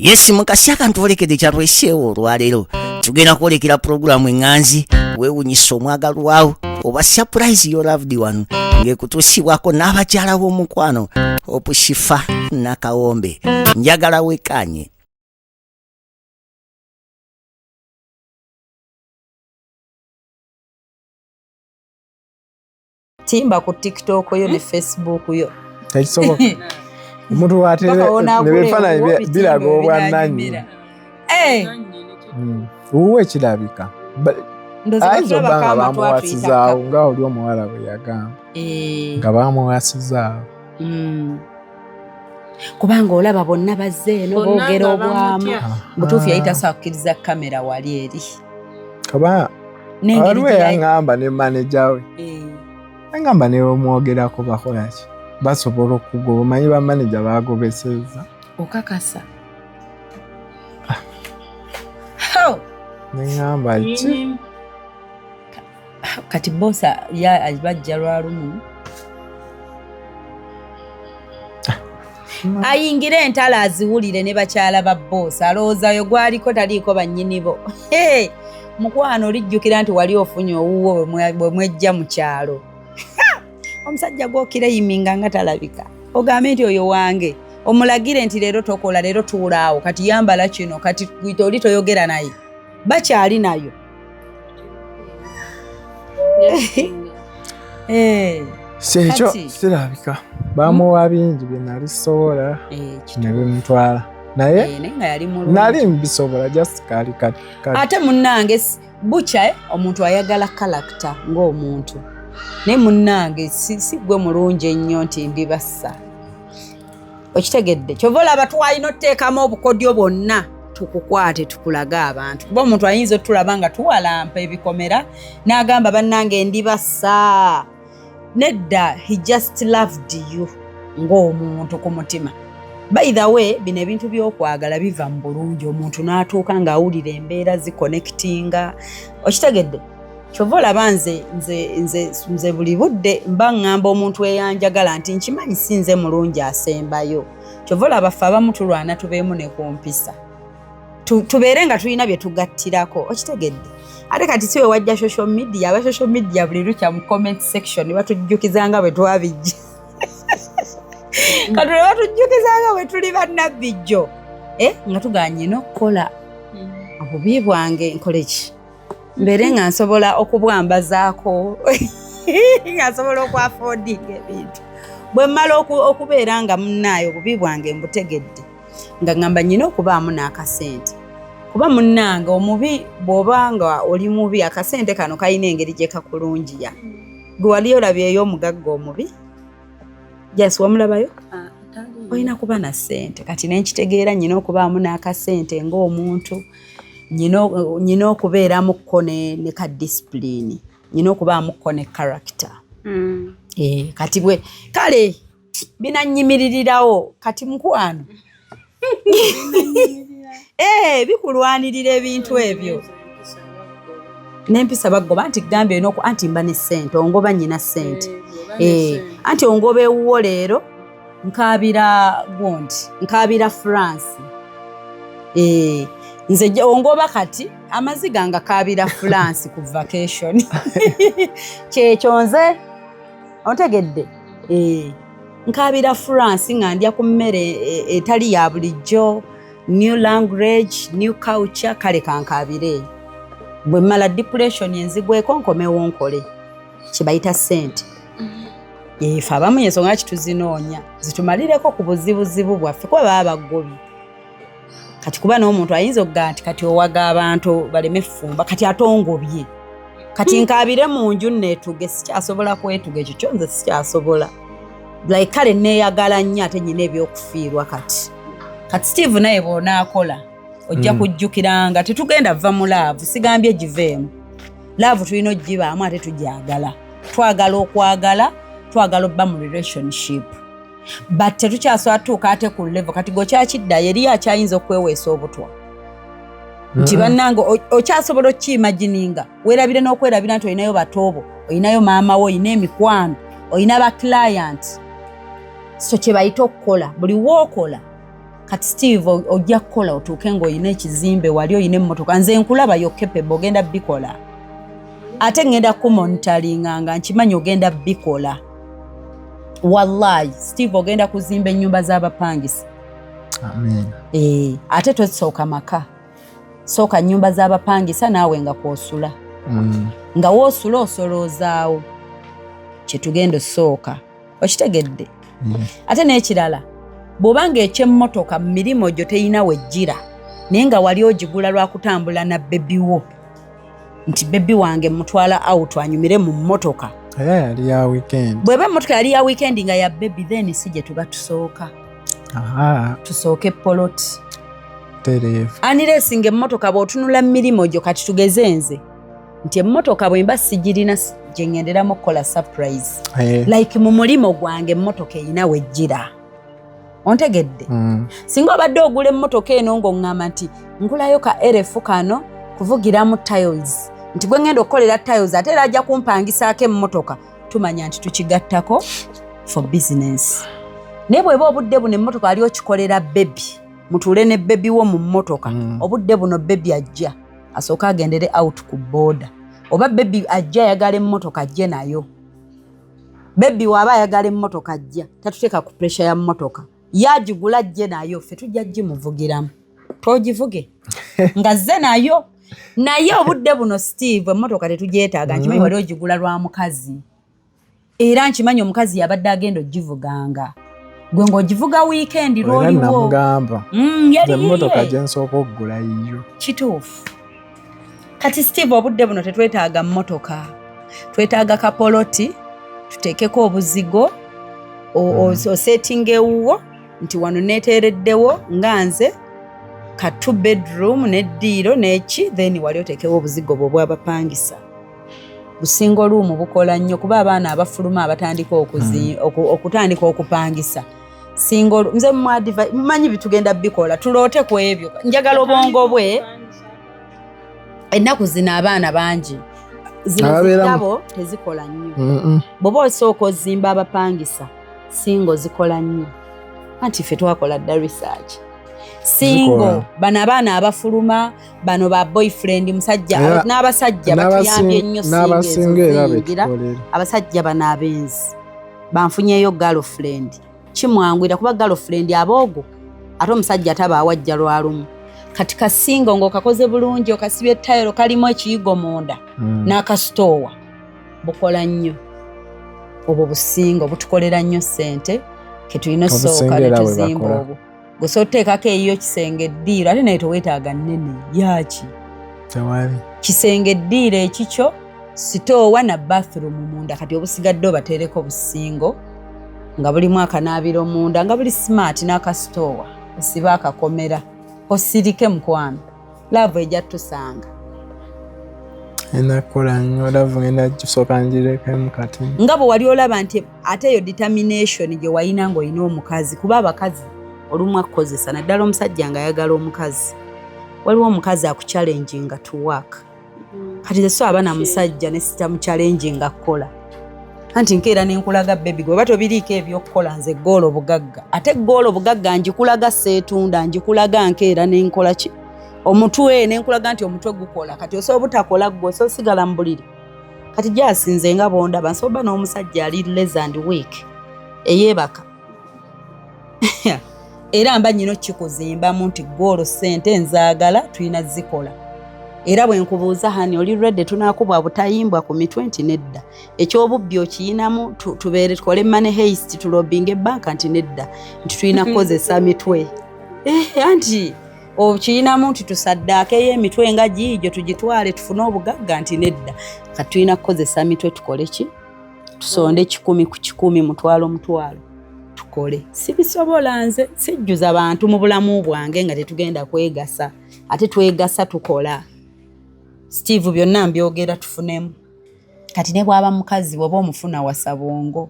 Yes, mukasi ntwolekedde kyatweseewo olwaleero. Tugenda kwolekera pulogulaamu eŋŋanzi weewunyisa omwagalwawo oba surprise your loved one, ng'ekutuusibwako n'abakyala b'omukwano Opushifa Nakawombe. Njagala wekanye. Timba ku TikTok yo ne Facebook yo. Tekisoboka. Omuntu watenebifaananyi biraga obwannannyini. Wuwe kirabika ayinza obba nga bamuwasizaawo, nga oli omuwala bwe yagamba nga bamuwasizaawo. Kubanga olaba bonna bazze eno boogera obwamu. Butuufu yali tasobola kukkiriza kamera wali eri. Kuba waliwo eyaŋŋamba ne maneja we, yaŋŋamba ne bamwogerako bakolaki, basobola okugoba. Omanyi bamaneja bagobeseza. Okakasa? Neŋŋamba ki? Kati bosa bajja lwalumu ayingire entalo aziwulire ne bakyala ba boosi, alowoozayo gwaliko taliiko bannyinibo. Mukwano, olijjukira nti wali ofunye owuwo bwe mwejja mu kyalo. Omusajja gw'okireyiminga nga talabika, ogambe nti oyo wange, omulagire nti leero tokola, leero tuulaawo, kati yambala kino, kati oli toyogera naye, bakyali nayo. Kyekyo kirabika bamuwa bingi bye nali sobola ne bimutwala, naye nali mbisobola, just kali. Ate munnange bukya omuntu ayagala character ng'omuntu, naye munnange si gwe mulungi ennyo nti ndibassa. Okitegedde? Kyova olaba twalina otuteekamu obukodyo bwonna tukukwate tukulage abantu, kuba omuntu ayinza otulaba nga tuwalampa ebikomera n'agamba, "Bannange, ndibassa." Nedda, he just loved you ng'omuntu ku mutima. By the way, bino ebintu by'okwagala biva mu bulungi, omuntu n'atuuka ng'awulira embeera ziconnectinga. Okitegedde? Kyova olaba nze nze nze nze buli budde mba ŋŋamba omuntu eyanjagala nti nkimanyi si nze mulungi asembayo. Kyova olaba ffe abamu tulwana tubeemu ne ku mpisa, tubeere nga tulina bye tugattirako. Okitegedde? Ate kati si we wajja social media, aba social media buli lukya mu comment section batujjukizanga bwe twabijja. Kati lwe batujjukizanga bwe tuli bannabbijjo, eh, nga tuganye n'okukola obubi bwange, nkole ki mbeere nga nsobola okubwambazaako, nga nsobola okwaffordinga ebintu. Bwe mmala okubeera nga munnaayo obubi bwange mbutegedde, nga ŋŋamba nyina okubaamu n'akasente, kuba munnange omubi bw'oba nga oli mubi, akasente kano kalina engeri gye kakulungiya. Gwe wali olabyeyo omugagga omubi? Jas, wamulabayo? Olina kuba na ssente. Kati nenkitegeera nyina okubaamu n'akasente ng'omuntu, nyina okubeeramukko ne ka discipline, nyina okubaamukko ne character. Eh, kati bwe kale binanyimiririrawo. Kati mukwano, eh, bikulwanirira ebintu ebyo n'empisa baggoba nti gambye olina anti mba ne ssente, ongoba nyina ssente. Eh, anti ongoba ewuwo leero nkaabira gundi, nkaabira France. Eh, nze ongoba kati amaziga nga kaabira France ku vacation. Kyekyo nze ontegedde. Eh, nkaabira France nga ndya ku mmere etali ya bulijjo, new language, new culture. Kale kankaabire eyo, bwe mmala depression enzigweko, nkomewo nkole. Kibayita ssente. Ife abamu ensonga ki tuzinoonya zitumalireko ku buzibuzibu bwaffe, kuba baba bagobye. Kati kuba n'omuntu ayinza okugaa nti kati owaga abantu baleme ffumba, kati atongobye, kati nkaabire mu nju neetuge, sikyasobola kwetuga. Ekyo kyo nze sikyasobola. Like kale neeyagala nnyo, ate nyina ebyokufiirwa. Kati Steve naye bw'onaakola ojja kujjukiranga tetugenda va mu love. Sigambye giveemu love, tulina ogibaamu, ate tugyagala, twagala okwagala, twagala obba mu relationship, but tetukyasobola tutuuka ate ku level kati gweokyakiddayo eriyo akyayinza okweweesa obutwa nti bannange okyasobola okkiimagininga, weerabire n'okwerabira nti olinayo batoobo, olinayo maama wo, olina emikwano, olina ba client. So kye bayita okukola, buli wookola Kati Steve, ojja kukola otuuke ng'olina ekizimbe, wali olina emmotoka. Nze nkulaba yo capable, ogenda bikola, ate ngenda kumonitoringa nga nkimanyi ogenda bikola. Wallahi Steve, ogenda kuzimba ennyumba z'abapangisa. Amen. Eh, ate tosooka maka, sooka nnyumba z'abapangisa, naawe nga kwosula, nga woosula osoloozaawo. Kyetugenda osooka, okitegedde? Ate n'ekirala, bw'obanga ekyemmotoka mu mirimu gyo teyina wejjira, naye nga wali ogigula lwakutambula na baby wo, nti baby wange mutwala out anyumire mu mmotoka. Era yali ya weekend. Bw'eba emmotoka yali ya weekend nga ya baby, then si gye tuba tusooka. Tusooke poloti. Tereevu. Unless nga emmotoka bw'otunula mu mirimu gyo. Kati tugeze nze nti emmotoka bwe mba sigirina gye ŋŋenderamu okukola surprise, like mu mulimo gwange emmotoka erina wejjira, ontegedde? Singa obadde ogula emmotoka eno ng'oŋŋamba nti ngulayo ka erefu kano kuvugiramu tiles, nti gwe ŋŋenda okukolera tiles, ate era ajja kumpangisaako emmotoka, tumanya nti tukigattako for business. Naye bw'eba obudde buno emmotoka ali okikolera baby, mutuule ne baby wo mu mmotoka, obudde buno baby ajja asooke agendere out ku booda, oba baby ajja ayagala emmotoka ajje nayo. Baby waaba ayagala emmotoka ajja, tatuteeka ku pressure ya mmotoka, yagigula ajje nayo, ffe tujja gimuvugiramu, togivuge nga zze nayo. Naye obudde buno Steve, emmotoka tetugyetaaga. Nkimanyi wali ogigula lwa mukazi, era nkimanyi omukazi yabadde agenda ogivuganga, gwe ng'ogivuga weekend Era lwoliwo. namugamba, Yali nze emmotoka yiye. gye nsooka okugula yiyo. Kituufu. Kati Steve, obudde buno tetwetaaga mmotoka, twetaaga kapoloti tuteekeko obuzigo, osetinga ewuwo nti wano neeteereddewo nga nze ka two bedroom neddiiro neki, then wali oteekewo obuzigo bwe obwabapangisa. Businga oluumu bukola nnyo, kuba abaana abafuluma abatandika okutandika okupangisa singa nze mumanyi bitugenda bikola, tuloote ku ebyo. Njagala obwongo bwe ennaku zino abaana bangi zino zitabo tezikola nnyo. Bw'oba osooka ozimba abapangisa, singa ozikola nnyo, anti ffe twakola dda research. Single, bano abaana abafuluma bano ba boyfriend, musajja n'abasajja batuyambye nnyo. Singa abasajja bano abenzi banfunyeyo girlfriend, kimwangwira kuba girlfriend aboogo, ate omusajja tabaawo ajja lwalumu. Kati kasingo ng'okakoze bulungi, okasibye tayiro, kalimu ekiyigo munda n'akasitoowa, bukola nnyo obwo busingo, butukolera nnyo ssente. Ketulina osooka netuzimba obwo. Gusa oteekako eyiyo kisenge, eddiiro, ate naye teweetaaga nnene yaki. Kisenge, eddiiro, ekikyo, sitoowa na bathroom munda. Kati obusigadde obateereko busingo nga bulimu akanaabiro munda, nga buli smart, n'akasitoowa, osibe akakomera, osirike mukwano, love ejja tusanga. Enakola nnyo love, ngenda gisooka ngirekemu kati. Nga bwe wali olaba nti ate eyo determination gye walina ng'olina omukazi, kuba abakazi olumu akukozesa, naddala omusajja ng'ayagala omukazi, waliwo omukazi akuchallenginga to work. Kati ze so aba na musajja ne sitamuchallenginga kukola, anti nkeera nenkulaga baby gwe oba tobiriiko ebyokukola, nze goolo bugagga, ate goolo bugagga njikulaga, seetunda, njikulaga, nkeera nenkola ki omutwe, nenkulaga nti omutwe gukola. Kati osobola obutakola gwe, osobola osigala mu buliri. Kati gyasinze nga bondaba, nsobola n'omusajja ali lazy and weak eyeebaka, era mba nyina okikuzimbamu nti goolo ssente nzaagala, tulina zikola. Era bwe nkubuuza, "Honey, oli ready? Tunaakubwa butayimbwa ku mitwe?" Nti nedda. Ekyobubbi okiyinamu? Tubeere tukole money heist, turobbinga ebbanka? Nti nedda, nti tulina kukozesa mitwe. Anti okiyinamu nti tusaddaakeyo emitwe nga giigyo tugitwale tufune obugagga? Nti nedda. Kati tulina kukozesa mitwe, tukole ki? Tusonde 100 ku 100, mutwalo mutwalo, tukole. Sibisobola nze, sijjuza bantu mu bulamu bwange nga tetugenda kwegasa. Ate twegasa, tukola. Steve, byonna mbyogera tufunemu. Kati ne bwaba mukazi, bwoba omufuna, wasa bwongo,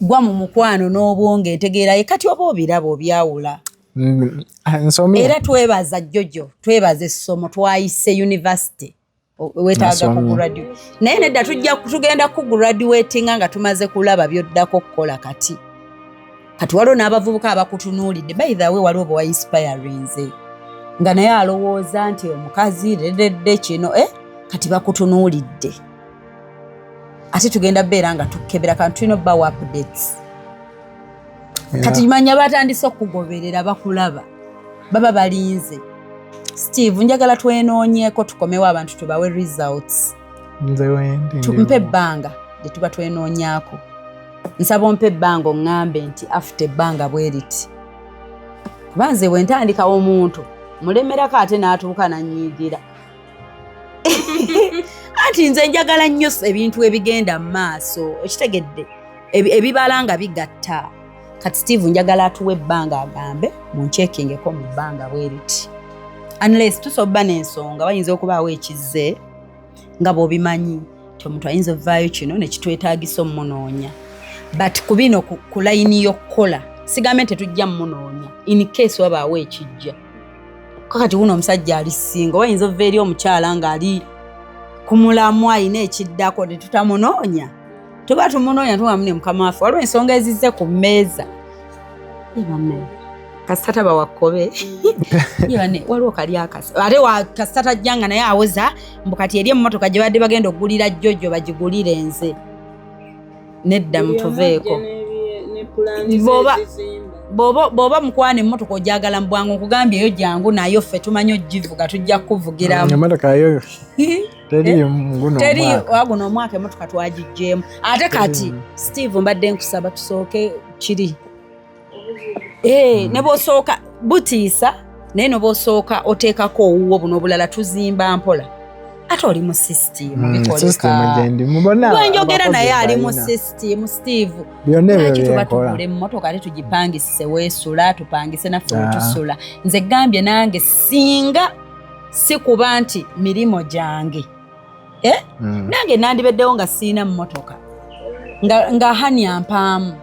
gwa mu mukwano n'obwongo, entegeeraye. Kati oba obiraba obyawula. Era twebaza Jojo, twebaza essomo twayise university, wetaaga kugraduate, naye nedda, tujja tugenda kugraduatinga nga tumaze kulaba byoddako kukola. Kati Kati waliwo n'abavubuka abakutunuulidde. By the way, waliwo bwe wainspirinze nga naye alowooza nti omukazi rededde kino, eh? Kati bakutunuulidde, ate tugenda beera nga tukebera kantu, tulina obbawa updates. Kati manya batandise okugoberera, bakulaba, baba balinze. Steve, njagala twenoonyeeko, tukomewo abantu tubawe results. Nze wendi. Tumpe ebbanga lye tuba twenoonyaako. Nsaba ompe ebbanga, oŋŋambe nti after ebbanga bwe riti, kuba nze bwe ntandika omuntu mulemerako ate n'atuuka n'annyiigira. Anti nze njagala nnyo ebintu ebigenda mu maaso, okitegedde, ebibala nga bigatta. Kati Steve njagala atuwe ebbanga, agambe munkyekingeko mu bbanga bwe riti, unless tusoba n'ensonga bayinza okubaawo ekizze nga bw'obimanyi nti omuntu ayinza ovaayo kino ne kitwetaagisa omunoonya. But ku bino ku layini y'okukola sigambe nti tetujja mumunoonya in case wabaawo ekijja. Kakati wuno omusajja ali single, wayinza ova eri omukyala ng'ali ku mulamu ayina ekiddako ne tutamunoonya. Tuba tumunoonya, tuwamu ne mukama waffe, waliwo ensonga ezizze ku mmeeza. Ye banne, kasita taba wakkobe. Ye banne, waliwo kali akasa ate kasita tajjanga naye awoza mbu kati eri emmotoka gye badde bagenda okugulira jjojjo bagigulire nze. Nedda, mutuveeko. Bw'oba mukwana emmotoka ogyagala mu bwangu, nkugambye eyo jangu nayo, ffe tumanyi ogivuga, tujja kukuvugiramu. Emotoka yo teriimu guno Teri omwaka. Waguno omwaka emmotoka twagiggyemu. Ate kati Steve, mbadde nkusaba tusooke kiri. Ne bw'osooka butiisa, naye ne bw'osooka oteekako owuwo, buno obulala tuzimba mpola, ate oli mu sisitimu. System gyendi mubona. Gwenjogera naye ali mu Abakozi sisitimu, Steve. Byonna ebyo Lwaki tuba byenkola. tugula emmotoka ate tugipangise weesula, tupangise naffe Ah. wetusula? Nze gambye nange singa si kuba nti mirimu gyange, eh? Nange nandibeddewo nga siina mmotoka nga hani ampaamu.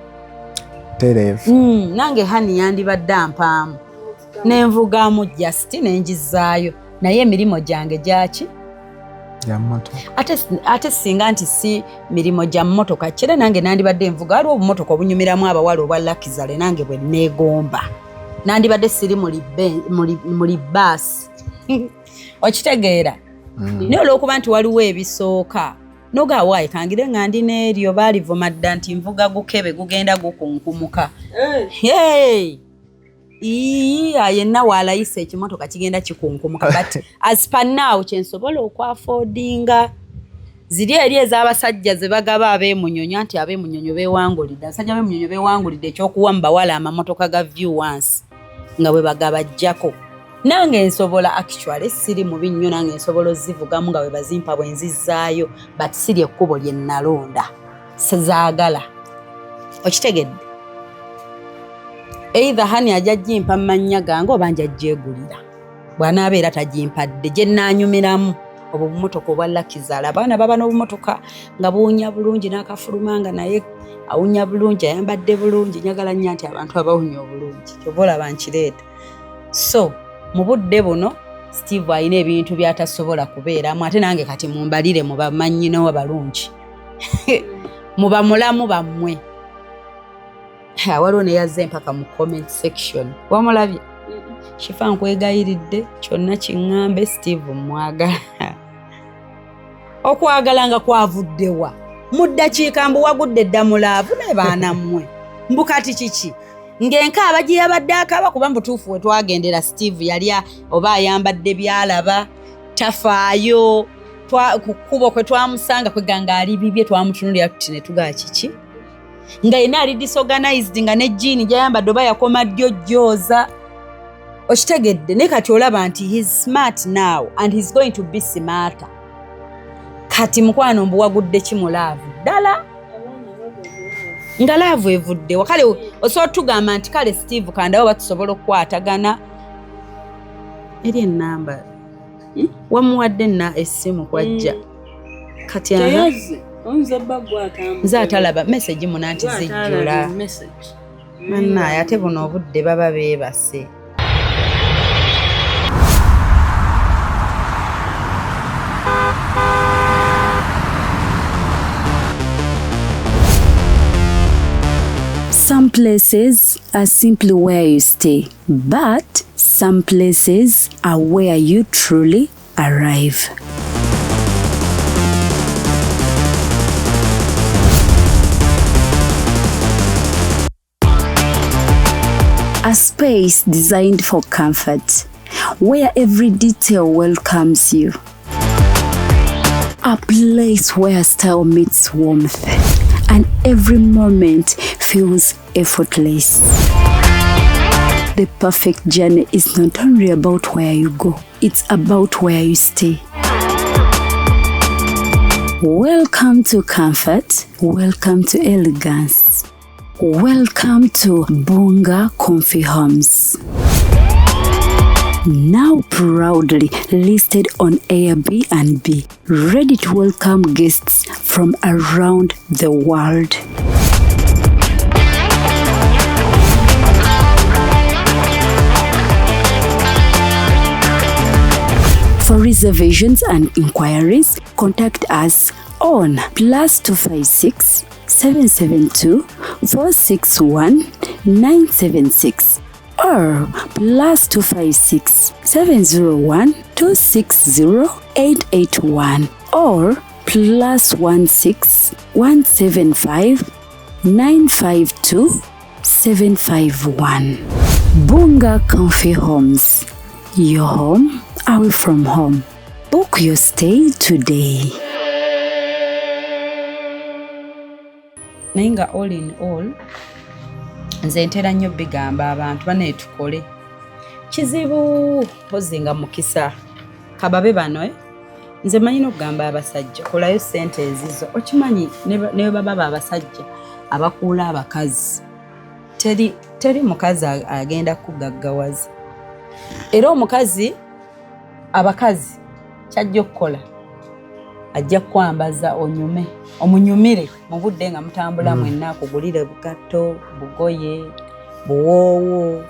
Tereevu. Nange hani yandibadde ampaamu nenvugamu just nenjizaayo, naye emirimu gyange gyaki? Ya mmotoka. Ate singa nti si mirimu gya mmotoka kire, nange nandibadde nvuga. Waliwo obumotoka obunyumiramu abawala obwa luxury, nange bwe neegomba. Nandibadde siri muli baasi, okitegeera? Naye olwokuba nti waliwo ebisooka, nogawaayi kangire nga ndi n'eryo baalivuma dda nti nvuga gukebe gugenda gukunkumuka. Hey! Ii, yenna waalayisa ekimotoka kigenda kikunkumuka, but as per now kyensobola okwaffordinga ziri eri ez'abasajja ze bagaba ab'emunyonyo, anti ab'emunyonyo beewangulidde, abasajja b'emunyonyo beewangulidde ekyokuwa mu bawala amamotoka ga view once nga bwe bagabajjako. Nange nsobola, actually siri mubi nnyo, nange nsobola ozivugamu nga bwe bazimpa bwe nzizaayo, but siri ekkubo lye nalonda, sizaagala, okitegedde? Either hani ajja gimpa mu mannya gange oba nja gyegulira. Bw'anaabeera tagimpadde, gye nnaanyumiramu obwo bumotoka obwa luxury. Abaana baba n'obumotoka nga buwunya bulungi n'akafuluma nga naye awunya bulungi, ayambadde bulungi. Njagala nnyo nti abantu abawunya obulungi, kyova olaba nkireeta. So mu budde buno Steve alina ebintu by'atasobola kubeeramu, ate nange kati mumbalire mu bamanyino abalungi, mu bamulamu bammwe. Ha, waliwo neyazze empaka mu comment section, wamulabye? Shifa, nkwegayiridde kyonna kiŋŋambe Steve mwagala. Okwagala nga kwavuddewa mu ddakiika? Mbu wagudde dda mu love naye, baana mmwe. Mbu kati kiki ng'enkaaba gye yabadde akaaba? Kuba mubutuufu we twagendera Steve yali oba ayambadde byalaba tafaayo. Ku kkubo kwe twamusanga kweganga ali bibye, twamutunulira tuti ne tugaa kiki nga yenna ali disorganized, nga ne jean gyayambadde oba yakoma ddyo jjooza, okitegedde? Naye kati olaba nti he's smart now and he's going to be smarter. Kati mukwano, mbuwagudde ki mu love ddala nga love evuddewa? Kale osobola tugamba nti kale Steve kandawo batusobola okukwatagana eri enamba wamuwadde na essimu kwajja kati aha. Teyazze, oyinza obba gwe atambuza. Nze atalaba message muno anti Gwe atalaba zijjula. message. Mannaye, ate buno obudde baba beebase. Some places are simply where you stay, but some places are where you truly arrive. A space designed for comfort, where every detail welcomes you. A place where style meets warmth and every moment feels effortless. The perfect journey is not only about where you go, it's about where you stay. Welcome to comfort, welcome to elegance. Welcome to Bunga Comfy Homes. Now proudly listed on Airbnb, ready to welcome guests from around the world. For reservations and inquiries, contact us on +256 772 461 976 or +256 701 260 881 or +16 175 952 751. Bunga Comfy Homes, your home away from home. Book your stay today. Naye nga all in all, nze ntera nnyo bigamba abantu banaye tukole. Kizibu mpozi nga mukisa kababe bano Nze manyi n'okugamba abasajja kolayo ssente ezizo. Okimanyi ne bwe baba abasajja abakuula abakazi, teri mukazi agenda kugaggawaza. Era omukazi, abakazi kyajja okukola ajja kukwambaza onyume, omunyumire mu budde nga mutambula mwenna, akugulire bugatto, bugoye, buwoowo,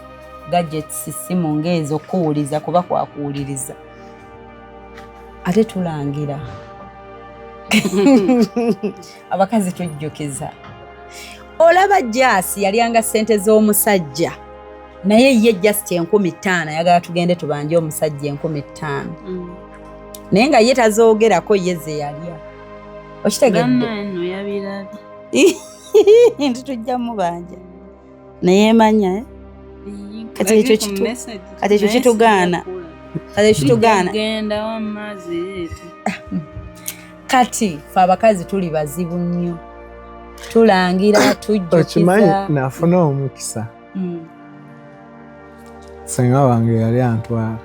gadgets, simu ng'ezo okuwuliza kuba kwakuwuliriza. Ate tulangira abakazi tujjukiza. Olaba Jasi yalyanga ssente z'omusajja, naye ye just 5,000 ayagala tugende tubanje omusajja 5,000. Naye nga ye tazoogerako ye ze yalya. Okitegedde? Nti tujja mubanja. Naye manya Kati ekyo kitugaana. Kati ekyo kitugaana. Kati ffe abakazi tuli bazibu nnyo. Tulangira, tujjukiza. Okimanyi nafuna omukisa. Senga wange yali antwala.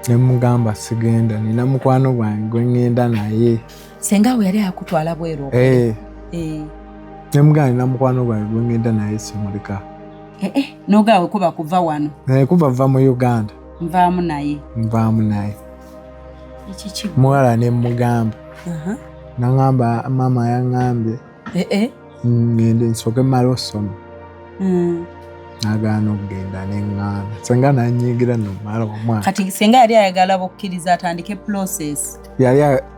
Ne mugamba sigenda, nina mukwano gwange gwe ŋŋenda naye. Senga we yali akutwala bweru. Ne mugamba nina mukwano gwange gwe ŋŋenda naye simuleka. N'ogamba kuba kuva wano. Kuva va mu Uganda. Nvaamu naye. Nvaamu naye. Muwala ne mugamba. Nangamba mama yaŋŋambye. Ngende nsooke mmale osoma. Nagaana okugenda ne ŋŋaana. Senga n'annyiigira nno mmala omwana. Kati senga yali ayagala bukkiriza atandike process.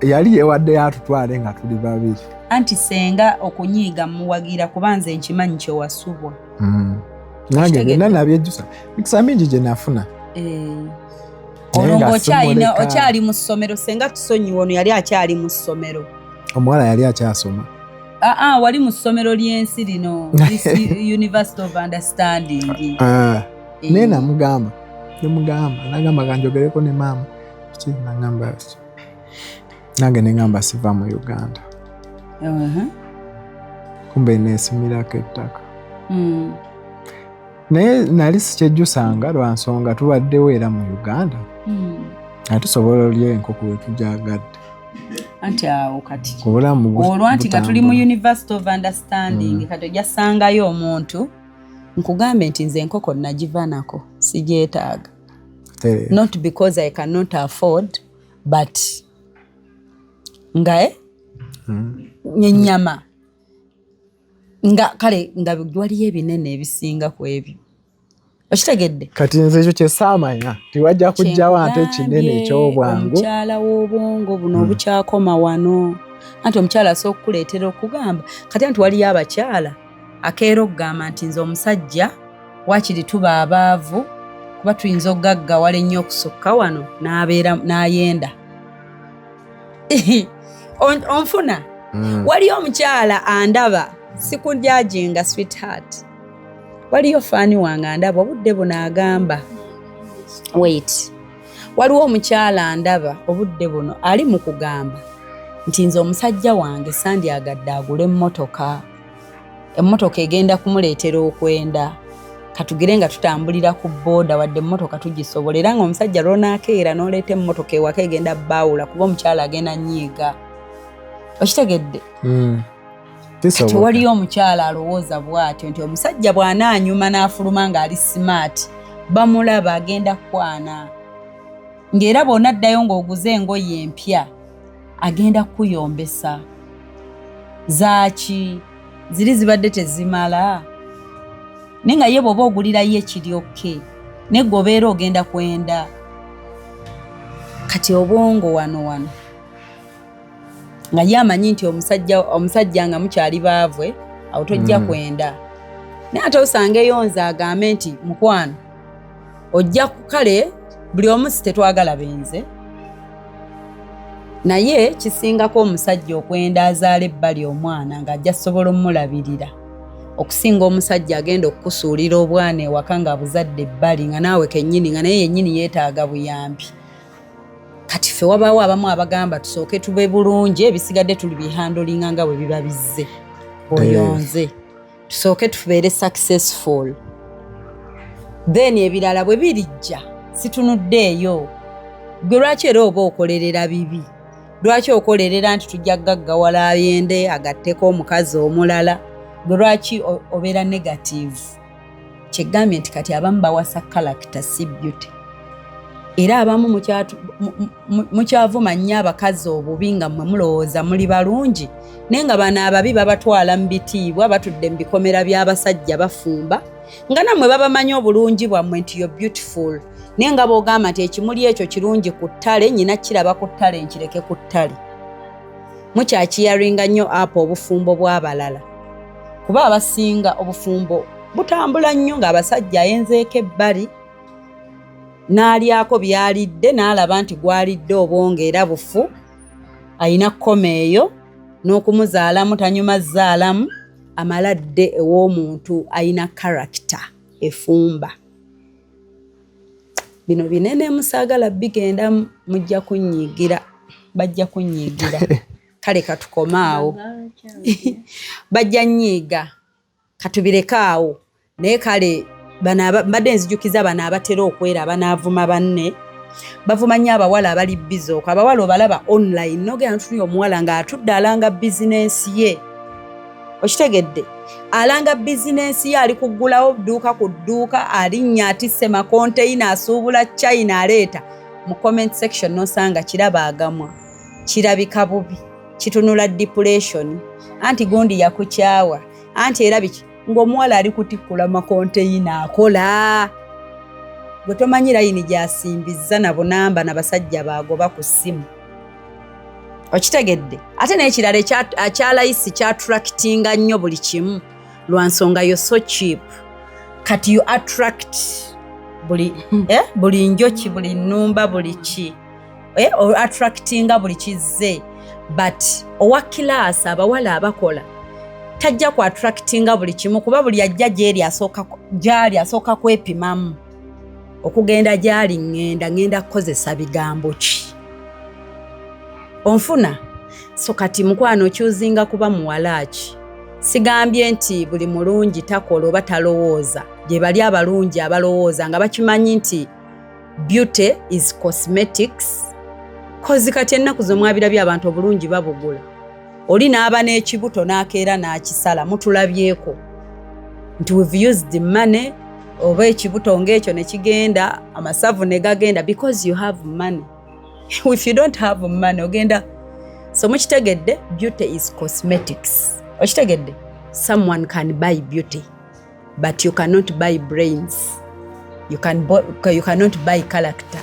Yali yeewaddeyo atutwale nga tuli babiri. Anti senga okunyiiga mmuwagira kuba nze nkimanyi kye wasubwa. Nange byonna nabyejjusa. Mikisa mingi gye nafuna. Olwo ng'okyali mu ssomero, senga tusonyiwe ono yali akyali mu ssomero. Omuwala yali akyasoma. Wali mu ssomero ly'ensi lino, this University of Understanding. Naye namugamba, nagamba kanjogereko ne maama. Ki nagamba nange ne ngamba siva mu Uganda. Kumbe neesimirako ettaka. Naye nali sikyejjusanga lwa nsonga tubaddewo era mu Uganda. Nga tusobola olya enkoko we tugyagadde. Anti awo kati olwo anti nga tuli mu University of Understanding, kati ojja ssangayo omuntu nkugambe nti nze enkoko nagiva nako sigyetaaga. Not because I cannot afford, but nga ennyama nga kale nga waliyo ebinene ebisinga ku ebyo. Okitegedde? Kati nze ekyo kye saamanya tiwajja kujjawo ate ekinene eky'obwangu. Omukyala w'obwongo buno obukyakoma wano. Anti omukyala asobola okukuleetera okugamba kati anti waliyo abakyala Akeera okugamba nti nze omusajja waakiri tuba abaavu, kuba tuyinza okugaggawala ennyo okusukka wano n'abeera n'ayenda. Onfuna? Waliyo omukyala andaba, sikujudginga, sweetheart, waliyo fan wange andaba obudde buno agamba, wait, waliwo omukyala andaba obudde buno ali mu kugamba nti nze omusajja wange sandyagadde agule emmotoka, emmotoka egenda kumuleetera okwenda, katugire nga tutambulira ku booda, wadde emmotoka tugisobola. Era nga omusajja lwonaakeera n'oleeta emmotoka ewaka, egenda baawula, kuba omukyala agenda nyiiga. Okitegedde? Kati waliyo omukyala alowooza bw'atyo nti omusajja bw'anaanyuma n'afuluma ng'ali smart, bamulaba, agenda kukwana, ng'era bw'onaddayo ng'oguze engoye empya, agenda kukuyombesa zaaki, ziri zibadde tezimala. Naye nga ye bw'oba ogulirayo ekiryokke, naye gwe obeera ogenda kwenda. Kati obwongo wano wano nga ye amanyi nti omusajja nga mukyali baavwe, awo tojja kwenda. Naye ate osangeyo nze agambe nti mukwano ojja, kale buli omu si tetwagala benze, naye kisingako omusajja okwenda azaala ebbali omwana ng'ajja sobola omulabirira, okusinga omusajja agenda okukusuulira obwana ewaka ng'abuzadde ebbali, nga naawe kennyini, nga naye yennyini yeetaaga buyambi. Kati ffe wabaawo abamu abagamba tusooke tube bulungi, ebisigadde tuli bihandlinga nga bwe biba bizze. Oyonze tusooke tubeere successful, then ebirala bwe birijja. Situnuddeeyo gwe lwaki era oba okolerera bibi, lwaki okolerera nti tujja gaggawala, ayende agatteko omukazi omulala? Gwe lwaki obeera negative? Kyegambye nti kati abamu bawasa character, si beauty. Era abamu mukyavuma nnyo abakazi obubi, nga mmwe mulowooza muli balungi, naye nga bano ababi babatwala mu bitiibwa, batudde mu bikomera by'abasajja, bafumba, nga nammwe babamanyi obulungi bwammwe nti yo beautiful. Naye nga bw'ogamba nti ekimuli ekyo kirungi ku ttale, nyina kiraba ku ttale, nkireke ku ttale. Mukyakiyaringa nnyo apo obufumbo bw'abalala, kuba abasinga obufumbo butambula nnyo ng'abasajja ayenzeeko ebbali n'alyako byalidde, n'alaba nti gwalidde obwongo era bufu, ayina kkoma eyo n'okumuzaalamu tanyuma zaalamu, amala dde ew'omuntu ayina character efumba. Bino binene, musaagala bigenda, mujja kunnyiigira, bajja kunnyiigira. Kale katukome awo, bajja nnyiiga, katubireke awo. Naye kale bano mbadde nzijukiza bano abatera okwera abanaavuma banne, bavuma nnyo abawala abali busy okwo. Abawala obalaba online, nogenda ntuli omuwala ng'atudde alanga bizinensi ye. Okitegedde? Alanga bizinensi ye, ali kuggulawo dduuka ku dduuka, alinnya atisse makonteyina, asuubula China, aleeta. Mu comment section nosanga kiraba agamwa, kirabika bubi, kitunula depression, anti gundi yakukyawa, anti era biki, ng'omuwala ali kutikkula makonteyina akola. Gwe tomanyi layini gy'asimbizza na bunamba na basajja baagoba ku ssimu. Okitegedde? Ate n'ekirala ekyalayisi kyattractinga nnyo buli kimu, lwa nsonga yo so cheap. Kati you attract buli njoki, buli nnumba, buli ki, attractinga buli kizze. But owa class, abawala abakola, tajja ku attractinga buli kimu, kuba buli ajja gyeri asooka gyali asooka kwepimamu okugenda gyali, ŋŋenda kukozesa bigambo ki? Onfuna? So kati mukwano, okyuzinga kuba muwala ki? Sigambye nti buli mulungi takola oba talowooza. Gye bali abalungi abalowooza, nga bakimanyi nti beauty is cosmetics, 'cause kati ennaku zo mwabirabye abantu obulungi babugula. Oli n'aba n'ekibuto n'akeera n'akisala, mutulabyeko nti we've used money, oba ekibuto ng'ekyo ne kigenda, amasavu ne gagenda, because you have money. If you don't have money, ogenda. So mukitegedde, beauty is cosmetics. Okitegedde? Someone can buy beauty, but you cannot buy brains. You cannot buy character.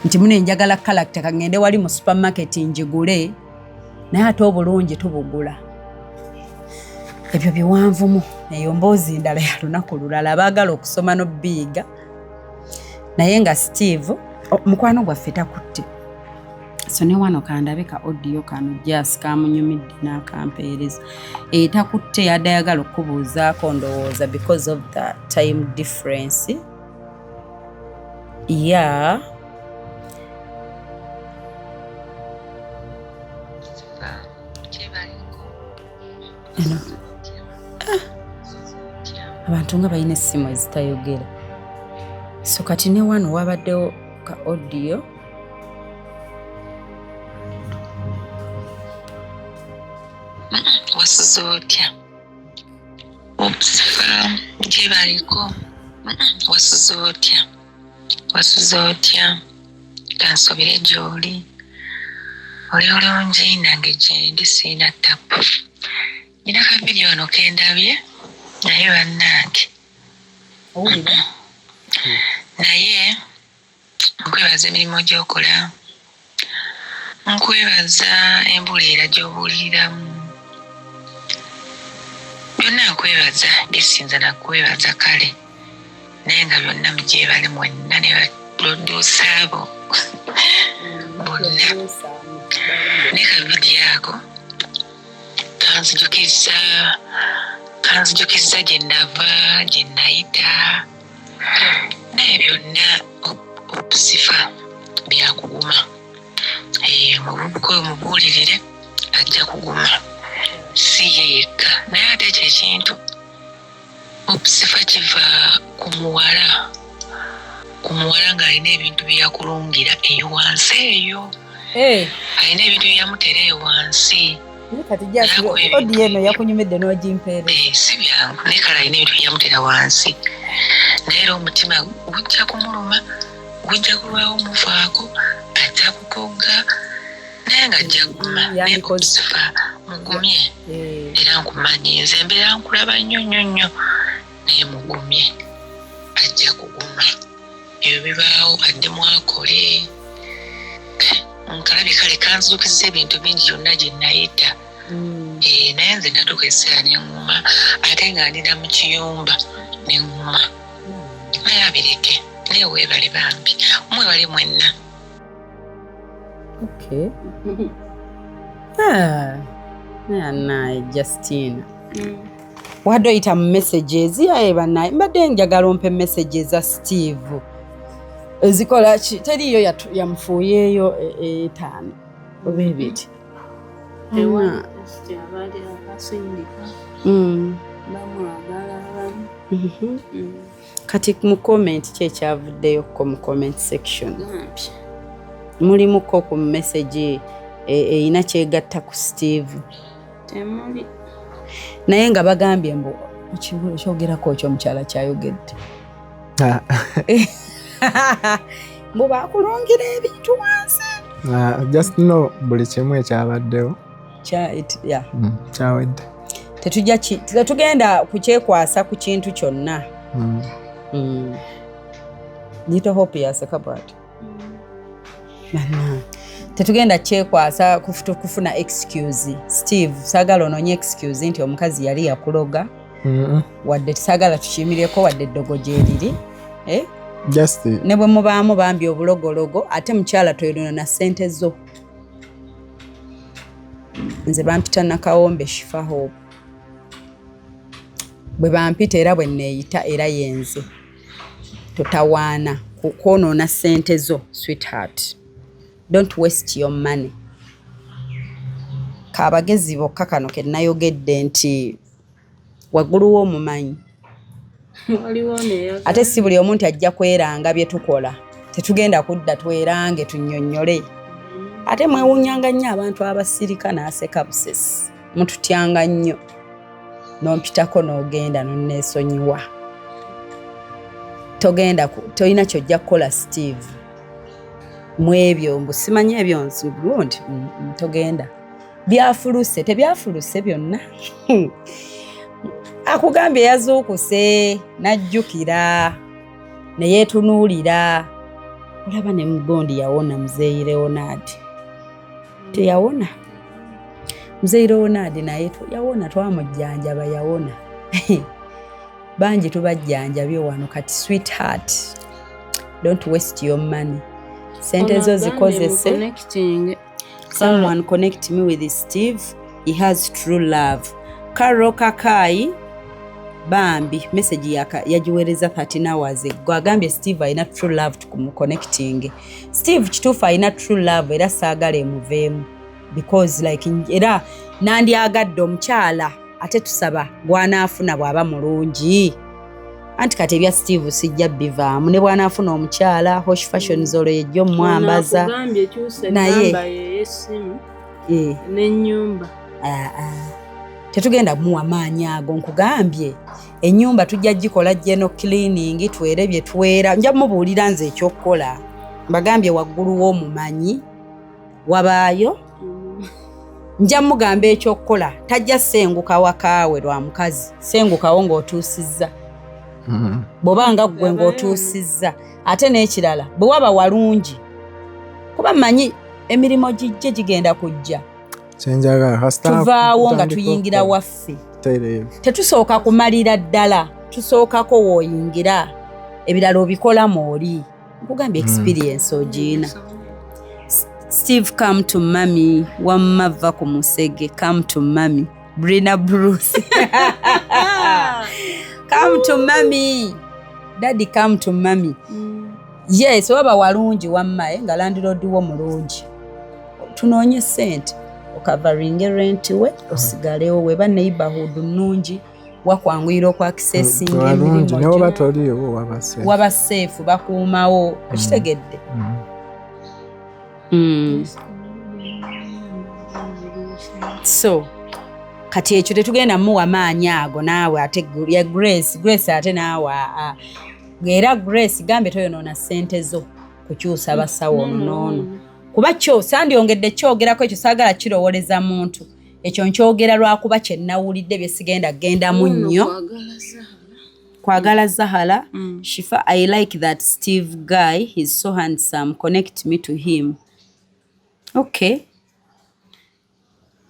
Nti mune njagala character, kangende wali mu supermarket njigule, naye ate obulungi tubugula. Ebyo biwanvumu, eyo mboozi ndala ya lunaku lulala, abaagala okusoma n'obiyiga. Naye nga Steve mukwano gwaffe takutte, so ne wano kandabe ka audio kano jas kamunyumidde n'akampeereza. Takutte, yadde ayagala okukubuuzaako ndowooza because of the time difference. Yeah. Eno. Abantu nga balina essimu ezitayogera. So kati ne wano wabaddewo ka audio. Wasuze otya? Obusifa gyebaliko. Wasuze otya? Wasuze otya? Kansobere gy'oli. Oli bulungi? Nange gyendi, siina tapu. Nina ka video wano kendabye, naye bannange. Owulira? Naye nkwebaza emirimu gy'okola, nkwebaza embuulirira gy'obuuliriramu, byonna nkwebaza byesinza nakwebaza. Kale naye nga byonna mugyebale mwenna ne ba producer abo bonna. Ne ka video ako kanzijukiza gye nava, gye nayita, naye byonna obusifa byakuguma. Omuvubuka oyo mubuulirire, ajja kuguma, si ye yekka. Naye ate ekyo ekintu obusifa kiva ku muwala, ku muwala ng'alina ebintu bye yakulungira eyo wansi eyo, alina ebintu bye yamutera eyo wansi. Kati audio eno yakunyumidde n'ogimpeereza. Si byangu, naye kale alina ebintu bye yamutera wansi, naye era omutima gujja kumuluma, gujja kulwawo muvaako, ajja kukogga, naye nga ajja kuguma. Naye obusifa mugumye, era nkumanyi nze mbeera nkulaba nnyo nnyo nnyo, naye mugumye, ajja kuguma. Ebyo bibaawo, addemu akole. Nkalabye kale kanzukiza ebintu bingi byonna gye nayita. Naye nze natuuka ekiseera neŋŋuma, ate nga ndina mu kiyumba neŋŋuma, naye abireke. Naye weebale bambi, mwebale mwenna. Okay. Naye Justina, wadde oyita mu messages yaye bannaye, mbadde njagala ompe messages za Steve ezikola ki. Teriiyo yamufuuyeeyo etaano oba ebiri. Kati mu comment ki ekyavuddeyo ko mu comment section mulimuko ku message erina kyegatta ku Steve? Temuli. Naye nga bagambye mbu kyogerako kyo omukyala kyayogedde mbu bakulungira ebintu wansi. Just know buli kimu ekyabaddewo kyawedde. Tetujja, tetugenda kukyekwasa ku kintu kyonna. Little Hope yaseka bwati. Tetugenda kyekwasa kufuna excuse. Steve, saagala onoonye excuse nti omukazi yali yakuloga, wadde saagala tukiyimireko, wadde eddogo gyeriri, eh? Just Ne bwe mubaamu bambi obulogologo, ate mukyala toyonoona ssente zo. Nze bampita Nakawombe Shifa Hope, bwe bampita era bwe neeyita era yenze. Totawaana kwonoona ssente zo, sweetheart. Don't waste your money. Kaabagezi bokka kano ke nayogedde nti waggulu w'omumanyi. Waliwo neyaga. Ate si buli omu nti ajja kweranga bye tukola. Tetugenda kudda twerange tunnyonnyole. Ate mwewuunyanga nnyo abantu abasirika n'aseka busesi, mututyanga nnyo. N'ompitako n'ogenda nonneesonyiwa, togenda tolina kyojja kukola Steve mu ebyo mbu simanyi ebyo gundi, togenda byafuluse, tebyafuluse byonna. Akugambye yazuukuse n'ajjukira ne yeetunuulira, olaba ne mugondi yawona. Muzeeyi Leonard teyawona. Mzee Ronald naye yawona, twamujjanjaba yawona. Bangi tubajjanjabye wano. Kati sweetheart, don't waste your money, sente zo zikozese. Someone connect me with Steve, he has true love. Karo Kakai bambi message yagiweereza 13 hours ago, agambye Steve alina true love, tukumuconnecting. Steve kituufu alina true love, era saagala emuveemu because like era nandyagadde omukyala, ate tusaba gw'anaafuna bw'aba mulungi. Anti kati ebya Steve sijja bivaamu, ne bw'anaafuna omukyala Hosh Fashions olwo yejja omumwambaza. Naye n'ennyumba. Ah, ah. Tetugenda muwa maanyi ago. Nkugambye ennyumba tujja gikola general cleaning, twere bye twera. Nja mubuulira nze ekyokukola. Mbagambye waggulu w'omumanyi wabaayo, nja mugamba ekyokukola. Tajja senguka wakaawe lwa mukazi, sengukawo ng'otuusizza. Bw'oba nga ggwe ng'otuusizza. Ate n'ekirala, bwe waba walungi, kuba mmanyi emirimu gijje gigenda kujja. Kyenjagala kasita Tuvaawo nga ntandika tuyingira okukola. Waffe. Tereevu. Tetusooka kumalira ddala, tusookako w'oyingira, ebirala obikolamu oli. Nkugambye experience ogiina. Steve, come to mummy. Wamma va ku musege, come to mummy. Brina Bruce, come to mummy. Daddy, come to mummy. Yes, waba walungi wamma, nga landlord wo mulungi, tunoonye sente okacoveringe rent we osigalewo. Weba neighborhood nnungi, wakwanguyira okwaccessinga Walungi. emirimu Ne woba gyo. toliiwo waba safe. Waba safe, bakuumawo, okitegedde? So kati ekyo tetugenda muwa maanyi ago naawe. Ate ya Grace, Grace ate naawe era Grace gambe toyonoona ssente zo kukyusa basawo ono n'ono, kuba kyo sandyongedde kyogerako. Ekyo saagala kirowoleza muntu, ekyo nkyogera lwakuba kye nawulidde bye sigenda gendamu nnyo. Kwagala Zahala. Shifa, I like that Steve guy, he's so handsome, connect me to him. Okay,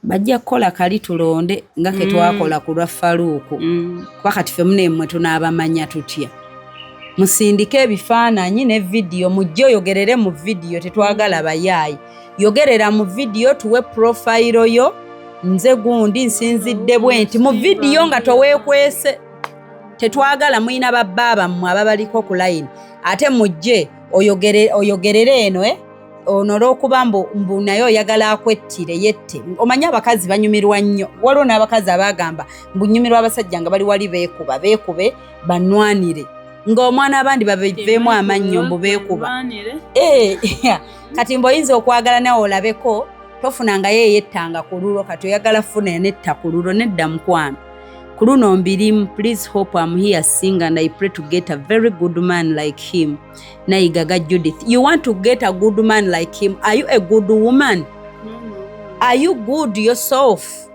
bajja kukola kali tulonde nga ke twakola ku lwa Faluuku, kuba kati ffe muneemmwe tunaabamanya tutya? Musindike ebifaananyi ne vidiyo, mujje oyogerere mu vidiyo. Tetwagala bayaayi, yogerera mu vidiyo, tuwe profile yo. Nze gundi nsinzidde bwe nti mu vidiyo nga toweekwese. Tetwagala muyina babba bammwe ababaliko ku layini, ate mujje oyogerere eno, eh? Ono olw'okuba mbu naye oyagala akwettire yette. Omanyi abakazi banyumirwa nnyo, waliwo n'abakazi abagamba mbu nyumirwa abasajja nga bali wali beekuba, beekube banwanire ng'omwana, abandi babeveemu amannyo mbu beekuba. Eh, yeah. Kati mbu oyinza okwagala nawe olabeko tofunangayo eyettanga ku lulwo, kati oyagala funa netta ku lulwo. Nedda mukwano, ku luno mbirimu. Please hope, I'm here sing and I pray to get a very good man like him. Nayigaga Judith, you want to get a good man like him? Are you a good woman? Are you good yourself?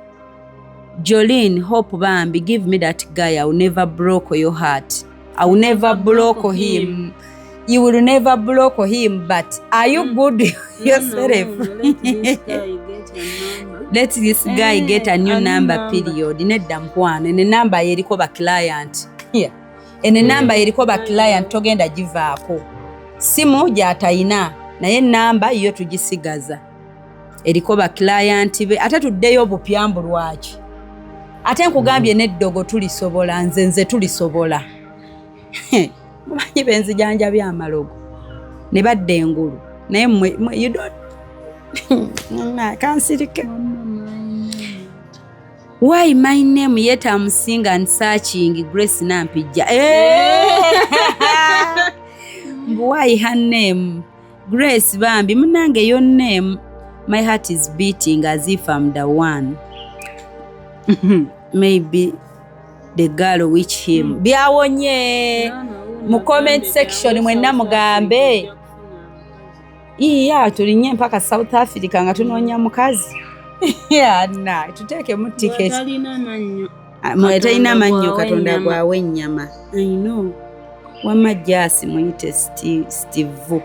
Jolene Hope bambi, give me that guy, I will never broke your heart, I will never block him. You will never block him, but are you good yourself? Let this guy get a new A new number, number. Period. Nedda mukwano, eno enamba yeriko ba client. Yeah. Eno enamba yeriko ba client, togenda givaako. Simu gy'atayina, naye enamba yo tugisigaza, eriko ba client be. Ate tuddeyo obupyambu lwaki? Ate nkugambye n'eddogo tulisobola, nze tulisobola. Mumanyi benzijanjabya amalogo ne badda engulu, naye mmwe you don't. Kansirike. Why my name yet I'm single and searching? Grace Nampijja. Eh! Why her name? Grace bambi munange, your name, my heart is beating as if I'm the one. Maybe the girl which him. Byawonye. Mu comment section mwenna mugambe. Iya tulinye mpaka South Africa nga tunoonya mukazi. Yeah, na tuteekemu ticket. Talina mannyo. Mwe talina mannyo. Gwawe Katonda ennyama. gwawe ennyama. I know. Wamma Jasi muyite Steve.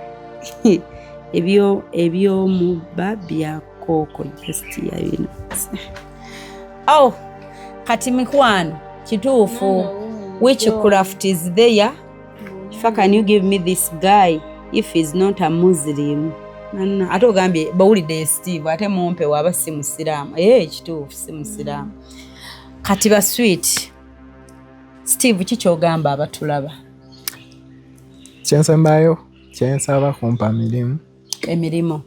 Ebyo ebyomubba byako. Kooko just yabino. Oh, kati mikwano, kituufu, witchcraft is there. Fa, can you give me this guy if he's not a Muslim? Nanna, ate ogambye bawulidde Steve, ate mumpe waaba si musiraamu. Ee, kituufu, si musiraamu. Kati ba sweet Steve, kikyogamba abatulaba? Kyensembayo kyensaba, kumpa mirimu. Emirimu.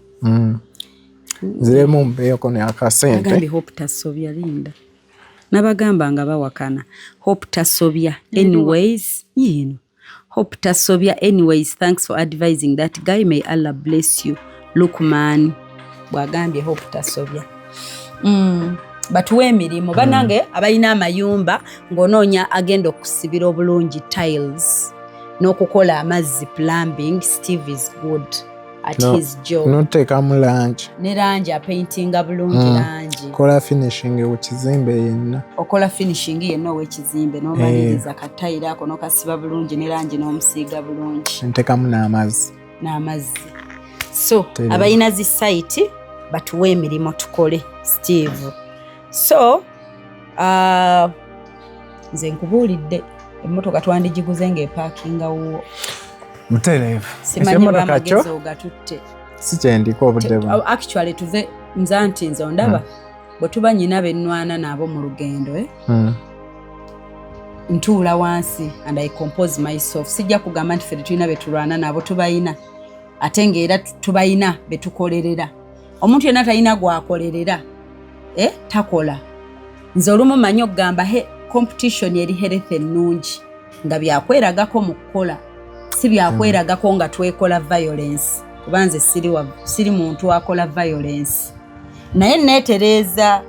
Nziremu mpeeyoko ne akasente. Agambye Hope tasobya. Linda, nabagamba nga bawakana. Hope tasobya. Anyways, yino Hope tasobya. Anyways, thanks for advising that guy. May Allah bless you. Lukman bwagambye Hope tasobya. Batuwe emirimu bannange abalina amayumba, ng'onoonya agenda okusibira obulungi tiles n'okukola amazzi, plumbing. Steve is good at No, his job. Noteekamu langi. Ne langi, apaintinga bulungi langi. Kola finishing ku kizimbe yenna. Okola finishing yenna ow'ekizimbe, n'omaliriza katayiro ako n'okasiba bulungi ne langi n'omusiiga bulungi. Nteekamu n'amazzi. N'amazzi. So Teri. abalina zi site batuwe emirimu tukole, Steve. So nze nkubuulidde, emmotoka twandigiguze ng'epaakinga wuwo. Mutereevu. Simanyi Ekyemmotoka kyo bamagezi ogatutte. Si kyendiko obudde buno. Actually, tuve nza nti nze ondaba bwe tuba nyina bennwana nabo mu lugendo, eh? Ntuula wansi and I compose myself. Sijja kugamba nti ffe tetulina betulwana nabo, tubayina, ate ng'era tubayina betukolerera. Omuntu yenna talina gwakolerera, eh? Takola. Nze olumu manyi okugamba he competition eri health ennungi, nga byakweragako mu kukola, si byakweragako nga twekola violence, kuba nze siri muntu akola violence, naye neetereeza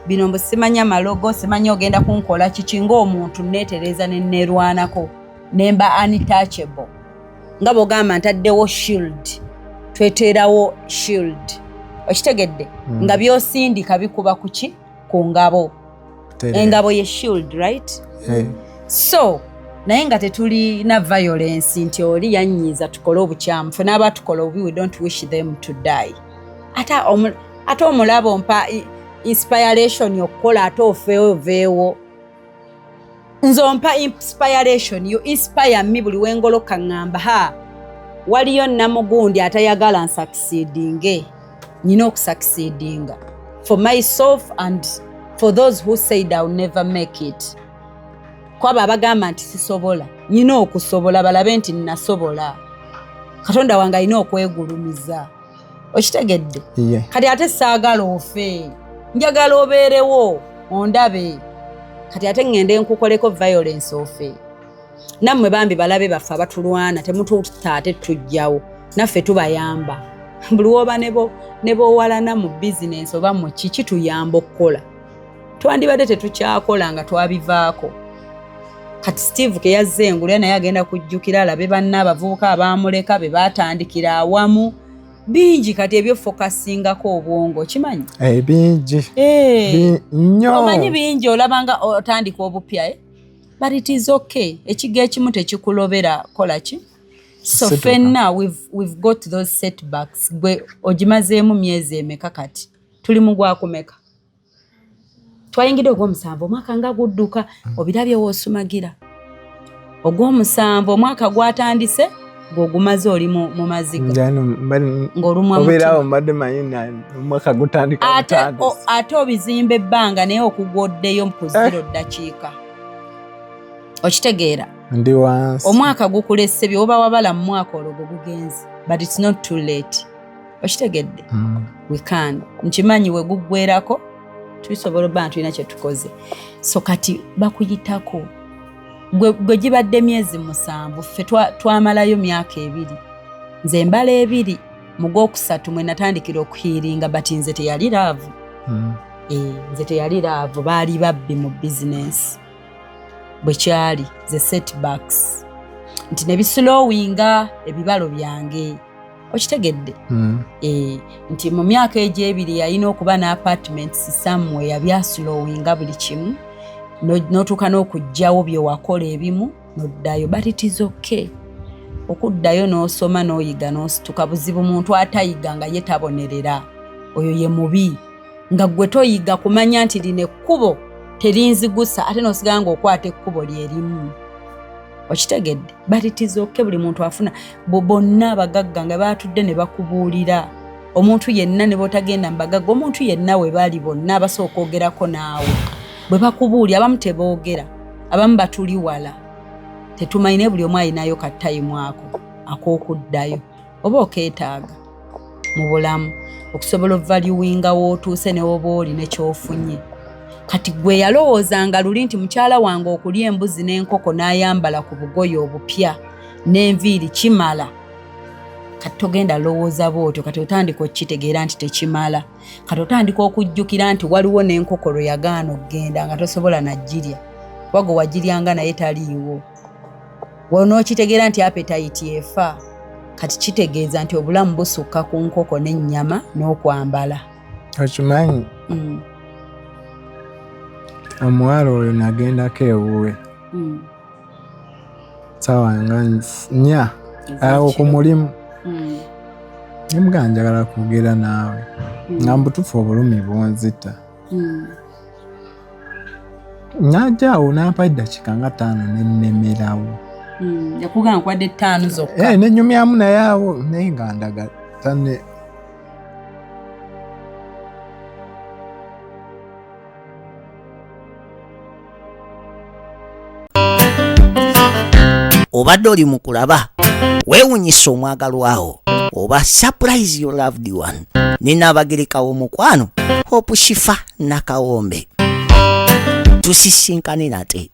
bino mbu simanya malogo, simanya ogenda kunkola kiki. Ng'omuntu neetereeza ne neerwanako nemba untouchable, nga bw'ogamba ntaddewo shield, tweteerawo shield, okitegedde? Nga byosindika bikuba kuki? Ku ngabo. Engabo ye shield, right? Eh. So naye nga tetulina violence nti oli yanyiiza tukole obukyamu. Ffe n'aba tukola obubi, we don't wish them to die. Ate omulaba ompa inspiration okukola, ate ofeewo oveewo. Nze ompa inspiration, you inspire me. Buli wengoloka ŋŋamba, ha, waliyo namugundi atayagala nsucceedinge, nyina okusucceedinga for myself and for those who said I'll never make it. Kwabo abagamba nti sisobola, nyina okusobola, balabe nti nasobola. Katonda wange alina okwegulumiza, okitegedde? Yeah. Kati ate saagala ofe, njagala obeerewo ondabe. Kati ate ŋŋende nkukoleko violence ofe? Nammwe bambi balabe baffe abatulwana, temututta, ate tujjawo naffe tubayamba. Buli woba ne boowalana mu bizinensi oba mu ki, kituyamba okukola. Twandibadde tetukyakola nga twabivaako. Kati Steve ke yazza engulu, naye agenda kujjukira alabe banne abavubuka abaamuleka be baatandikira awamu. Bingi kati ebyofokasingako obwongo, kimanyi? Eh, bingi. Eh. Nnyo. Omanyi bingi, olaba nga otandika obupya, eh? But it is okay, ekigo ekimu tekikulobera kola ki. So Situka. Fenna we've got those setbacks. Gwe ogimazeemu myezi emeka? Kati tuli mu gwakumeka? Twayingidde ogw'omusanvu, omwaka nga gudduka. Obirabye woosumagira ogw'omusanvu, omwaka gwatandise gweogumaze oli mu maziga. Ng'olumwa Obeerawo mutima. Mbadde manyi omwaka gutandika Ate butandisi. Ate obizimba ebbanga, naye okugwoddeyo ku zero ddakiika, okitegeera? Ndi wansi. Omwaka gukulese, byoba wabala mu mwaka olwo gwe gugenze, but it's not too late, okitegedde? We can, nkimanyi we guggwerako tusobola obba nga tulina kye tukoze. So kati bakuyitako gwe gibadde myezi 7, ffe twamalayo myaka 2. Nze mbala 2, mu gwokusatu mwe natandikira okuhealinga, but nze teyali love. Eh, nze teyali love, baali babbi mu bizinensi. Bwe kyali ze setbacks nti ne bislowinga ebibalo byange, okitegedde? Eh, nti mu myaka egyo 2 yalina okuba n'apartments somewhere, yabyaslowinga buli kimu, n'otuuka n'okugjawo bye wakola ebimu n'oddayo, but it is okay okuddayo n'osoma n'oyiga n'osituka. Buzibu muntu atayiga nga ye tabonerera. Oyo ye mubi. Nga ggwe toyiga kumanya nti lino ekkubo terinzigusa, ate n'osigala ng'okwata ekkubo lyerimu. Okitegedde? But it is okay, buli muntu afuna. Bonna abagagga nga baatudde ne bakubuulira, omuntu yenna ne bw'otagenda mu bagagga, omuntu yenna we bali bonna abasooka okwogerako naawe bwe bakubuulira, abamu teboogera, abamu batuli wala, tetumanyi, naye buli omu alinayo ka time ako ak'okuddayo oba okeetaaga mu bulamu okusobola ovaluinga w'otuuse ne woba oli ne ky'ofunye. Kati gwe yalowoozanga luli nti mukyala wange okulya embuzi n'enkoko n'ayambala ku bugoye obupya n'enviiri kimala, kati togenda lowooza bw'otyo. Kati otandika okukitegeera nti tekimala. Kati otandika okujjukira nti waliwo n'enkoko lwe yagaana okugenda nga tosobola nagirya, wago wagiryanga naye taliiwo. W'onookitegeera nti appetite efa, kati kitegeeza nti obulamu busukka ku nkoko n'ennyama n'okwambala. Okimanyi, omuwala oyo nagendako ewuwe sawa nga 4 awo ku mulimu, nemugaa njagala kwogera naawe, nga mbutuufu obulumi bunzita. Najja awo nampa eddakiika nga 5 nennemerawo. Yakugamba nkwadde 5 zokka? Eh, nenyumyamu naye awo, naye nga ndaga tane. Obadde oli mu kulaba weewunyisa omwagalwawo oba surprise your loved one ne Naabagereka w'omukwano Hope Shifa Nakawombe. Tusisinkane nate.